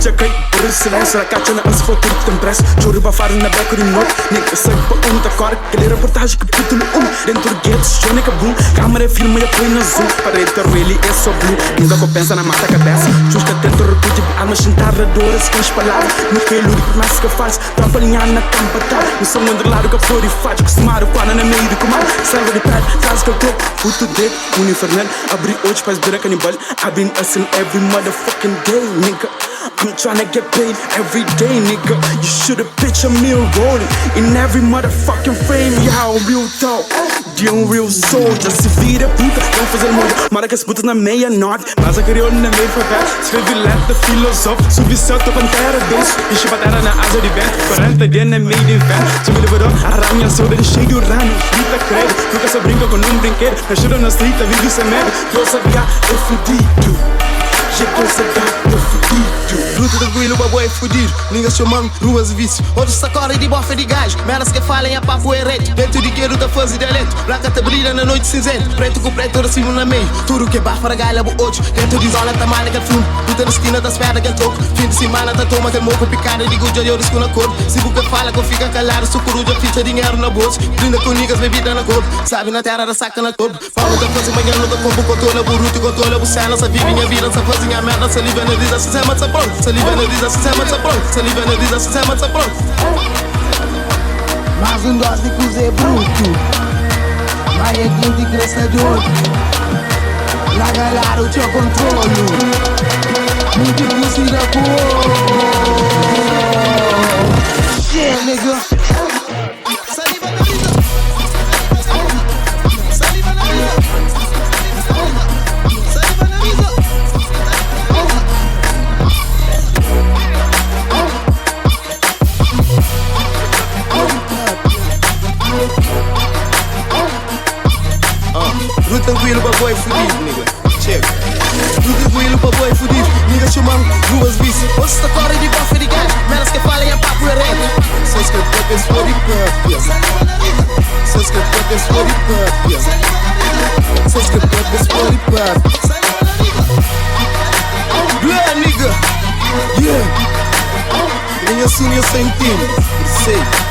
Fitxa kai, barulhu silensiu Rakatxa na asfaltu di ten presu Txoru bafadu na beku di noti Nigga sabe pa undi ta kore Kel é raportaji kapítulu 1 Dentu di getu xona é ka bum Kamera filma dja poi na zoom Paredi ta rueli é so blue Nunka ko pensa na mata kabesa Txuska tenta rukudje bu alma Xinta radoras konxe palavra Nu ka iludi promesas ka falsu Tropa linhadu na kanpa tal Nu sa un ladu ka pode fadja Kustumadu ku anda na meiu di kumadu Selva di pedra trazi kel troku Putu dedu, mundu infernal Abri odju pa es bira kanibal I been hustling every motherfucking day, nigga I'm tryna get paid every day, nigga You shoulda picture me rolling In every motherfucking frame Yeah, real talk Di un real soldier Si vida é puta, vamos fazer molho Mara kes putas na 69 Mas a kriolu na meio favela Skrebe letra filosof Subi céu, tô pantera denso Ixi patera na asa di vento 40 dia na meio di inferno Subi elevador, arranha soda Cheio de urânio, grita credo Nunca só brinca com um brinquedo Nascido na street, vive sem medo 2H é fudido G2H é fudido Bruto tranquilo, babo é fudido. Ninguém chamando ruas e vício. Outros sacora de bofa de gás. Meras que falem a papo é reto. Dentro de queiro tá fazer dialeto. Branca tá brilha na noite cinzento. Preto com preto, racimo na meio. Tudo que bafa galha, bu hoje. Dentro de zona tá malha que fumo. Puta na esquina tá espera que toco. Fim de semana tá toma que moco. Picada de guja, eu risco na corpo. Se buca fala que fica calado. Sucuruja, ficha dinheiro na bolsa. Brinda com niggas, bebida na corpo. Sabe na terra, saca na corpo. Paulo tá fazendo manhã, luta corpo. Controla buruto, controla bucela. Sa vive minha vida, sa fazendo a merda. Saliva na diz, sistema tá pronto. Saliva na diz, sistema tá pronto. Saliva na diz, sistema tá pronto. Mais um dose de cuzé bruto. Vai é quente e crescedor. Larga lá o teu controlo. Muito difícil da cor. Yeah, nigga. Saliva na vida. Saliva na vida. Saliva na vida. Bruto tranquilo, babo é fudido, nigga. Chega. Bruto tranquilo, babo é fudido. Nigga chamando ruas vício. Outros tá corre de bofa de gás. Meras que falem a papo é reto. Só escreve papéis for de papel. Só escreve papéis for de papel. Só escreve papéis for de papel. Blood, nigga. Yeah. Minha sunha sem time. Sei.